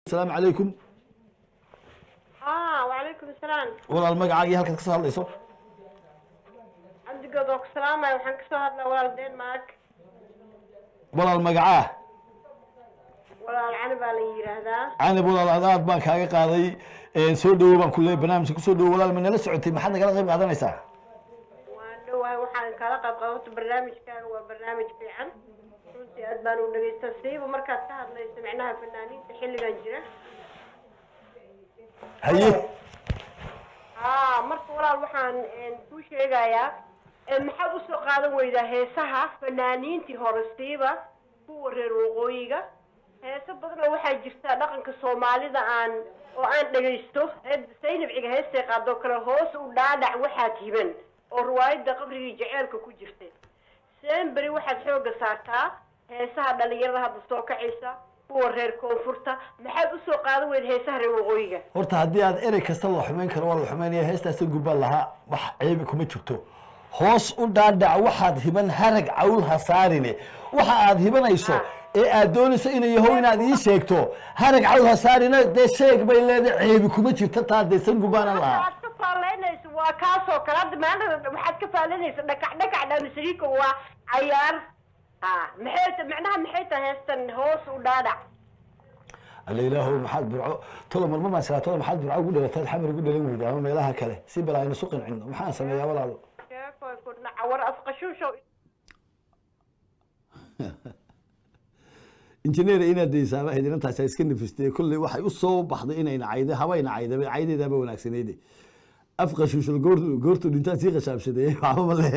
Asalaamu calaykum. Wacalaykum asalaam. Walaal, magacaagii, halkaad kasoo hadlayso? Cabdigood, waa ku salaamaya. Waxaan kasoo hadlaa, walaal, Denmark. Walaal, magacaa? Walaal, Cani baa la yidhaahdaa. Canab, walaal, aad baan kaaga qaaday. Soo dhawow baan ku leeyahay, barnaamijka kusoo dhawow. Walaal, ma nala socotay? Maxaad nagala qayb qaadanaysaa? Waan dhowahay. Waxaan kala qayb qaadata barnaamijkaaga, waa barnaamij fiican runtii, aad baan u dhegeysta, siiba markaad ka hadlayso micnaha fanaaniinta xilligan jira. Haye. Marka walaal, waxaan kuu sheegayaa, maxaad usoo qaadan weydaa heesaha fanaaniintii hore, siiba kuwa reer waqooyiga? Heeso badan oo waxaa jirta dhaqanka Soomaalida aan oo aan dhegaysto. Saynab Ciga heestay qaadoo kale, "Hoos u dhaadhac waxaad hiban", oo riwaayadda Qabrigii Jaceelka ku jirtay. Semberi waxaad xoogga saartaa heesaha dhalinyarada hadda soo kacaysa, kuwa reer koonfurta. Maxaad usoo qaadan weyd heesaha reer waqooyiga? Horta haddii aad erey kasta la xumayn karo, waa la xumaynaya. Heestaasi gubbaa lahaa, wax ceebi kuma jirto. "Hoos u dhaadhac waxaad hiban, harag cawl ha saarine." Waxa aad hibanayso ee aad doonayso inay yahow inaad ii sheegto, "harag cawl ha saarine", dee sheeg bay leedahay, ceebi kuma jirto taa. Dee sangubaana lahaa. Aad ka faalaynayso waa kaasoo kale. Hadda maalinta waxaad ka faalaynaysa "Dhakac dhakac dhaamisariika", waa cayaar. Ha, maxay macnaha, maxay tahay heestan "Hoos u dhaadhac"? Alla ilaahow, maxaad Burco tolo marma maan siraa, tolo maxaad Burco ugu dhalataad, Xamar ugu dhalan weyda ama meelaha kale, si bal aynu isu qancino? Maxaan sameeyaa, walaalo? Sheekoy ku dhaca war afqashuushow. Injineer, inaad daysaaba ahayd, inantaasi iska nafistay. Kolley waxay u soo baxday inayna cayde, habayna caydabe, caydeedaaba wanaagsanayde. Af qashuushul goortu dhintaan sii qashaabsaday, waxba ma lehe.